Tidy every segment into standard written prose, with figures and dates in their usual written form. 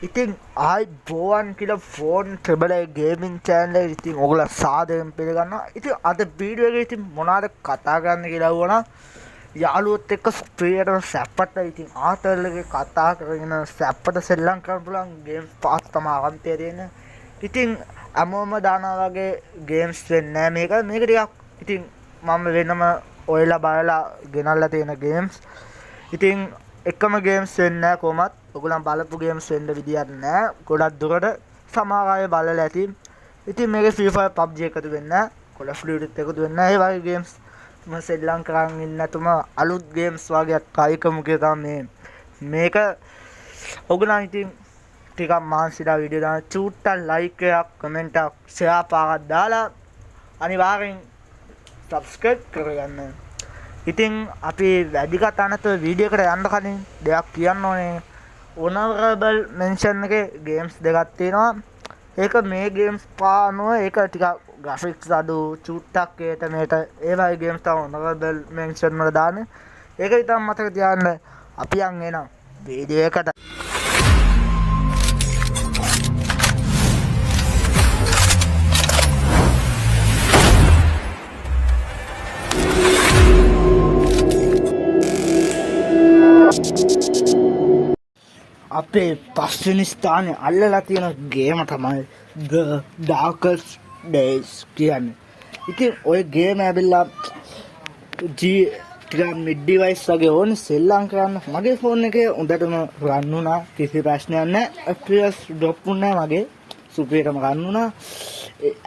ඉතින් ආයුබෝවන් කියලා ෆෝන් ට්‍රිබල් ඒ ගේමින් චැනල් එක ඉතින් ඔයගොල්ලෝ සාදරයෙන් පිළිගන්නවා. ඉතින් අද වීඩියෝ එකේ ඉතින් මොනවාද කතා කරන්න කියලා වුණා. යාළුවොත් එක්ක ස්ප්‍රීයටම සැපට ඉතින් ආතල් එකේ කතා කරගෙන සැපට සෙල්ලම් කරන්න පුළුවන් ගේම්ස් පහක් තමයි අරන් තියෙන්නේ. ඉතින් හැමෝම දානවා වගේ ගේම්ස් වෙන්නේ නැහැ මේක. මේක ටිකක් ඉතින් මම වෙනම ඔයලා බලලා ගෙනල්ලා තියෙන ගේම්ස්. ඉතින් එකම ගේම්ස් වෙන්නේ නැහැ කොහොමත්. ඔයගොල්ලන් බලපු ගේම්ස් වෙන්න විදියක් නැහැ. ගොඩක් දුරට සමහර අය බලලා ඇති. ඉතින් මේකේ Free Fire PUBG එකතු වෙන්නේ නැහැ. Call of Duty එකතු වෙන්නේ නැහැ. ඒ වගේ ගේම්ස් මම සෙල්ලම් කරන් ඉන්නේ නැතුම අලුත් ගේම්ස් වගේක් try කරමු කියලා තමයි මේක. ඔයගොල්ලන් ඉතින් ටිකක් මහන්සිලා වීඩියෝ දාන චූට්ටක් ලයික් එකක් කමෙන්ට් එකක් ෂෙයා පාරක් දාලා අනිවාර්යෙන් සබ්ස්ක්‍රයිබ් කරගන්න. ඉතින් අපි වැඩි කතා නැතුව වීඩියෝ එකට යන්න කලින් දෙයක් කියන්න ඕනේ. Honorable mention එකේ ගේම්ස් දෙකක් තියෙනවා. ඒක මේ ගේම්ස් පානුව ඒක ටිකක් ග්‍රැෆික්ස් අඩු චූට්ටක් ඒට මේට ඒ වගේ ගේම්ස් තමයි honorable mention වල දාන්නේ. ඒක විතරක් මතක තියාගන්න. අපි යන් එනවා වීඩියෝ එකට. අපේ පස්වෙනි ස්ථානයේ අල්ලලා තියෙන ගේම තමයි The Darkest Days කියන්නේ. ඉතින් ඔය ගේම ඇවිල්ලා G ටිකක් මිඩ් ඩිවයිස් වගේ ඕනේ සෙල්ලම් කරන්න. මගේ ෆෝන් එකේ හොඳටම රන් වුණා, කිසි ප්‍රශ්නයක් නැහැ. FPS drop වුණේ නැහැ, මගේ සුපිරියටම රන් වුණා.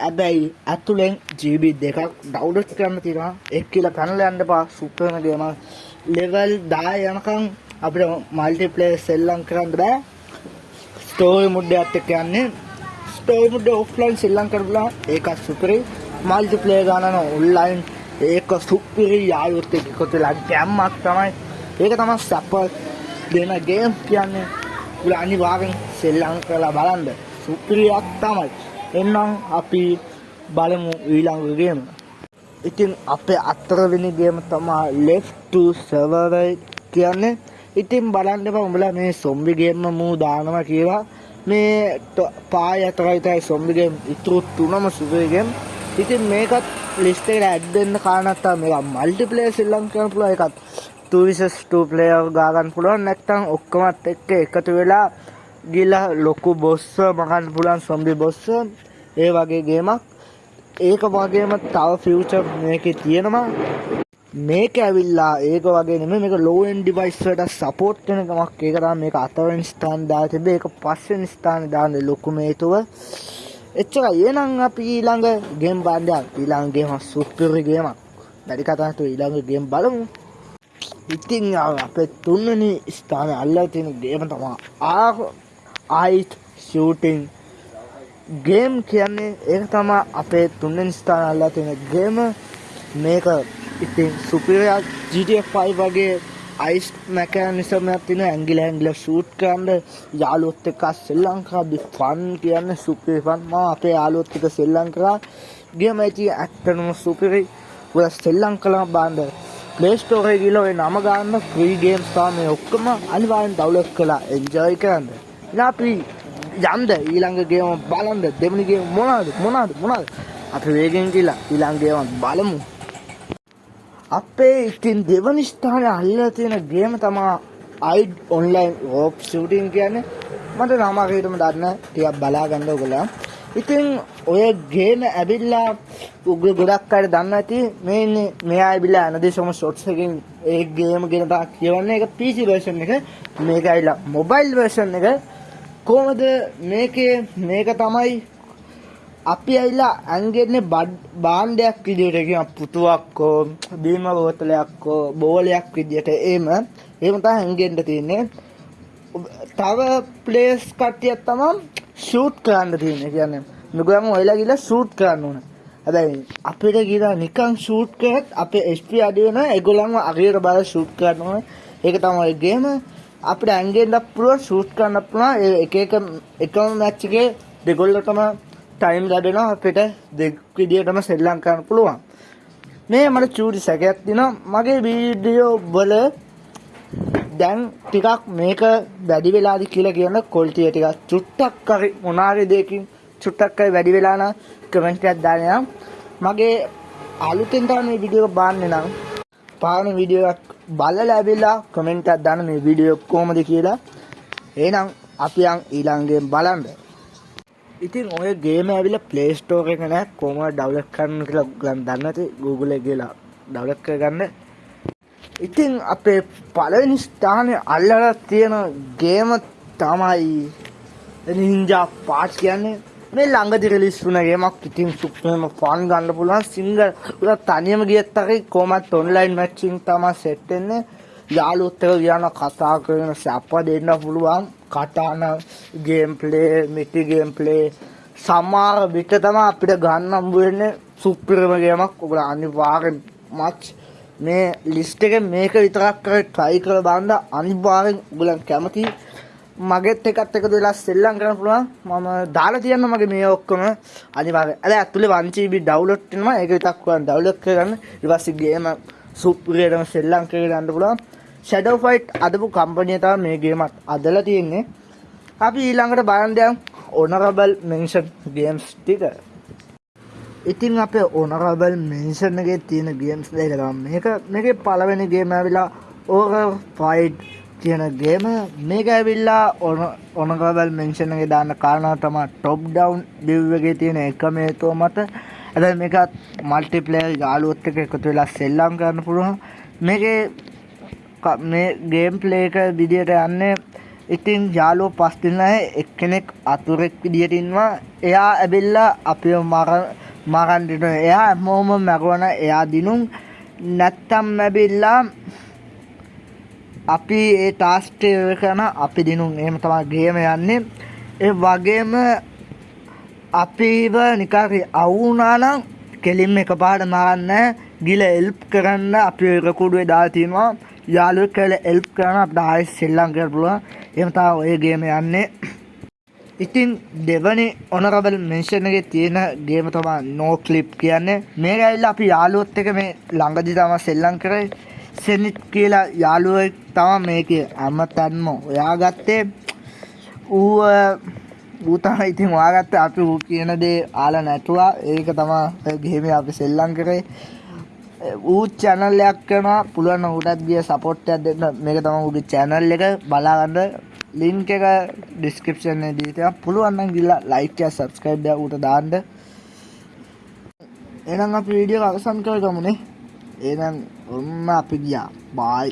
හැබැයි ඇතුලෙන් GB දෙකක් ඩවුන්ලෝඩ් කරන්න තියෙනවා. එක් කියලා පැනලා යන්න එපා. සුපිරිම ගේම. ලෙවල් 10 යනකම් අපිට මල්ටිප්ලේයර් සෙල්ලම් කරන්න බෑ. ස්ටෝරි මොඩ් එකත් එක්ක යන්නේ. ස්ටෝරි මොඩ් එක ඔෆ්ලයින් සෙල්ලම් කරන්න පුළුවන්. ඒකත් සුපිරි. මල්ටිප්ලේයර් ගන්න ඔන්ලයින් ඒක සුපිරි. යාළුවොත් එක්ක එකතු වෙලා ගැම්මක් තමයි. ඒක තමයි සැප දෙන ගේම් කියන්නේ. ඔයාලා අනිවාර්යෙන් සෙල්ලම් කරලා බලන්න. සුපිරියක් තමයි. එහෙනම් අපි බලමු ඊළඟ ගේම. ඉතින් අපේ හතරවෙනි ගේම තමයි Left to Survive කියන්නේ. ඉතින් බලන්න එපා උඹලා මේ සොම්බි ගේම්ම මූ දානවා කියලා. මේ පාය හතරයි තමයි සොම්බි ගේම්, ඉතුරු තුනම සුපිරි ගේම්. ඉතින් මේකත් ලිස්ට් එකට ඇඩ් වෙන්න කාරණා තමයි මේක මල්ටිප්ලේයර් සෙල්ලම් කරන්න පුළුවන්. ඒකත් 2 versus 2 player ගා ගන්න පුළුවන්. නැත්නම් ඔක්කොමත් එක්ක එකතු වෙලා ගිහලා ලොකු බොස් මකන්න පුළුවන්, සොම්බි බොස්. ඒ වගේ ගේමක්. ඒක වගේම තව ෆියුචර් මේකේ තියෙනවා. මේක ඇවිල්ලා ඒක වගේ නෙමෙයි, මේක ලෝ එන්ඩ් ඩිවයිස් වලට සපෝට් වෙන ගමක්. ඒක තමයි මේක හතරවෙනි ස්ථානේ දාලා තිබ්බේ. ඒක පස්වෙනි ස්ථානේ දාන්න ලොකුම හේතුව එච්චරයි. එහෙනම් අපි ඊළඟ ගේම් බලන්න යමු. ඊළඟ ගේම සුපිරි ගේමක්. වැඩි කතා නැතුව ඊළඟ ගේම් බලමු. ඉතින් අපේ තුන්වෙනි ස්ථානේ අල්ලලා තියෙන ගේම තමයි ආයිට් ෂූටින් ගේම් කියන්නේ. ඒක තමයි අපේ තුන්වෙනි ස්ථානේ අල්ලලා තියෙන ගේම. මේක ඉතින් සුපිරියක්. GTA 5 වගේ අයිස් මෙකැනිසම් එකක් තියෙනවා. ඇංගිල ඇංගිල ෂූට් කරන්න යාළුවොත් එක්ක සෙල්ලම් කරද්දි ෆන් කියන්නේ සුපිරි ෆන්. මම අපේ යාළුවොත් එක්ක සෙල්ලම් කරා ගේම ඉතින් ඇත්තටම සුපිරි. ඔය සෙල්ලම් කළාම බලන්න Play Store එකේ ගිහලා ඔය නම ගන්න ෆ්‍රී ගේම්ස් තමයි මේ ඔක්කොම අනිවාර්යෙන් ඩවුන්ලෝඩ් කරලා එන්ජොයි කරන්න. ඉතින් අපි යන්න ඊළඟ ගේම බලන්න. දෙවෙනි ගේම මොනවාද මොනවාද මොනවාද අපි වේගෙන් ගිහලා ඊළඟ ගේම බලමු. අපේ ඉතින් දෙවනි ස්ථානයේ අල්ලලා තියෙන ගේම තමයි අයිඩ් ඔන්ලයින් රෝප් ෂූටින් කියන්නේ. මට නම හරියටම දන්නේ නැහැ. ටිකක් බලා ගන්න ඔයගොල්ලෝ. ඉතින් ඔය ගේම ඇවිල්ලා ඔයගොල්ලෝ ගොඩක් අය දන්නවා ඇති. මේ ඉන්නේ මෙයා ඇවිල්ලා අනදේශම ෂොට්ස් එකෙන් ඒ ගේම ගැන තමයි කියවන්නේ. ඒක PC version එක. මේක ඇවිල්ලා මොබයිල් වර්ෂන් එක. කොහොමද මේකේ මේක තමයි අපි ඇවිල්ලා ඇංගෙන්නේ භාණ්ඩයක් විදියට කියන පුතුවක් හෝ බීම බෝතලයක් හෝ බෝලයක් විදියට එහෙම තමයි ඇංගෙන්න තියෙන්නේ. තව ප්ලේයර්ස් කට්ටියක් තමයි ෂූට් කරන්න තියෙන්නේ. කියන්නේ මේගොල්ලන් ඔයලා ගිහලා ෂූට් කරන්න ඕන. හැබැයි අපිට ගිහලා නිකන් ෂූට් කරත් අපේ HP අඩු වෙනවා. ඒගොල්ලන්ව අරියට බලලා ෂූට් කරන්න ඕන. ඒක තමයි ගේම. අපිට ඇංගෙන්නත් පුළුවන්, ෂූට් කරන්නත් පුළුවන්. ඒ එක එක එකම මැච් එකේ දෙගොල්ලටම ටයිම් ලැබෙනවා. අපිට දෙක් විදියටම සෙල්ලම් කරන්න පුළුවන්. මේ මට චූටි සැකයක් තියෙනවා. මගේ වීඩියෝ වල දැන් ටිකක් මේක වැඩි වෙලාද කියලා කියන ක්වොලිටි එක ටිකක් චුට්ටක් හරි මොනාරි දෙයකින් චුට්ටක් හරි වැඩි වෙලා නම් කමෙන්ට් එකක් දාන්න යන්න. මගේ අලුතෙන් තමයි මේ වීඩියෝ එක බලන්නේ නම් පාන වීඩියෝ එකක් බලලා ඇවිල්ලා කමෙන්ට් එකක් දාන්න මේ වීඩියෝ එක කොහොමද කියලා. එහෙනම් අපි යන් ඊළඟ ගේම් බලන්න. ඉතින් ඔය ගේම ඇවිල්ලා Play Store එක නෑ, කොහොමද ඩවුන්ලෝඩ් කරන්න කියලා ඔයගොල්ලන් දන්නේ නැති Google එකේ ගිහලා ඩවුන්ලෝඩ් කරගන්න. ඉතින් අපේ පළවෙනි ස්ථානයේ අල්ලලා තියෙන ගේම තමයි නින්ජා පාට්ස් කියන්නේ. මේ ළඟදි රිලීස් වුණ ගේමක්. ඉතින් සුපිරිම ෆන් ගන්න පුළුවන්. සිංගල් උනා තනියම ගියත් හරි කොහොමත් ඔන්ලයින් මැචින් තමයි සෙට් වෙන්නේ. යාළුවොත් එක්ක ගියා නම් කතා කරගෙන සැප දෙන්න පුළුවන්. කටාන ගේම් ප්ලේ, මිටි ගේම් ප්ලේ සමහර විට තමයි අපිට ගන්න හම්බ වෙන්නේ. සුපිරිම ගේමක්. ඔයගොල්ලෝ අනිවාර්යෙන් මච් මේ ලිස්ට් එකේ මේක විතරක් කර try කරලා බලන්න. අනිවාර්යෙන් ඔයගොල්ලන් කැමති. මගෙත් එකත් එකතු වෙලා සෙල්ලම් කරන්න පුළුවන්. මම දාලා තියන්න මගේ මේ ඔක්කොම අනිවාර්යෙන්. අර ඇතුලේ 1 GB download වෙනවා. ඒක විතරක් ඔයාලා ඩවුන්ලෝඩ් කරගන්න. ඊට පස්සේ ගේම සුපිරියටම සෙල්ලම් කරගෙන යන්න පුළුවන්. Shadow Fight අදපු කම්පැනි තමයි මේ ගේමත් අදලා තියෙන්නේ. අපි ඊළඟට බලන්න යමු honorable mention games ටික. ඉතින් අපේ honorable mention එකේ තියෙන ගේම්ස් දෙක තමයි මේක. මේකේ පළවෙනි ගේම ඇවිල්ලා Horror Fight කියන ගේම. මේක ඇවිල්ලා honorable mention එකේ දාන්න කාරණාව තමයි top down view එකේ තියෙන එකම හේතුව මත. හැබැයි මේකත් මල්ටිප්ලේයර් යාළුවොත් එක්ක එකතු වෙලා සෙල්ලම් කරන්න පුළුවන්. මේකේ මේ ගේම් ප්ලේ එක විදියට යන්නේ ඉතින් යාළුවෝ පස් දෙනා එක්කෙනෙක් අතුරෙක් විදියට ඉන්නවා. එයා ඇවිල්ලා අපිව මරන්න ඉන්නවා. එයා හැමෝම මැරුවා නම් එයා දිනුම්. නැත්තම් ඇවිල්ලා අපි ඒ ටාස්ක් එක ඉවර කරන අපි දිනුම්. එහෙම තමයි ගේම යන්නේ. ඒ වගේම අපිව නිකන් අවු වුණා නම් කෙලින්ම එකපාරට මරන්නේ ගිහලා හෙල්ප් කරන්න අපි රෙකෝඩුවේ දාලා තියෙනවා. යාළුවෙක් කියලා හෙල්ප් කරන අපිට ආයෙත් සෙල්ලම් කරන්න පුළුවන්. එහෙම තමයි ඔය ගේම යන්නේ. ඉතින් දෙවනි ඔනරබල් මෙන්ෂන් එකේ තියෙන ගේම තමයි නෝ ක්ලිප් කියන්නේ. මේක ඇවිල්ලා අපි යාළුවොත් එක්ක මේ ළඟදි තමයි සෙල්ලම් කරේ. සෙනිට් කියලා යාළුවෙක් තමයි මේකේ හැමතැනම හොයාගත්තේ. ඌ ඌ තමයි ඉතින් හොයාගත්තේ. අපි ඌ කියන දේ අහලා නැතුවා. ඒක තමයි ඔය ගේමේ අපි සෙල්ලම් කරේ. ඌ චැනල් එකක් කරනවා. පුළුවන් නම් ඌටත් ගිය සපෝට් එකක් දෙන්න. මේක තමයි ඌගේ චැනල් එක. බලා ගන්න ලින්ක් එක ඩිස්ක්‍රිප්ෂන් එකේ දීලා තියෙනවා. පුළුවන් නම් ගිහලා ලයික් එක සබ්ස්ක්‍රයිබ් එක ඌට දාන්න. එහෙනම් අපි වීඩියෝ එක අවසන් කරගමුනේ. එහෙනම් ඔන්න අපි ගියා. බයි.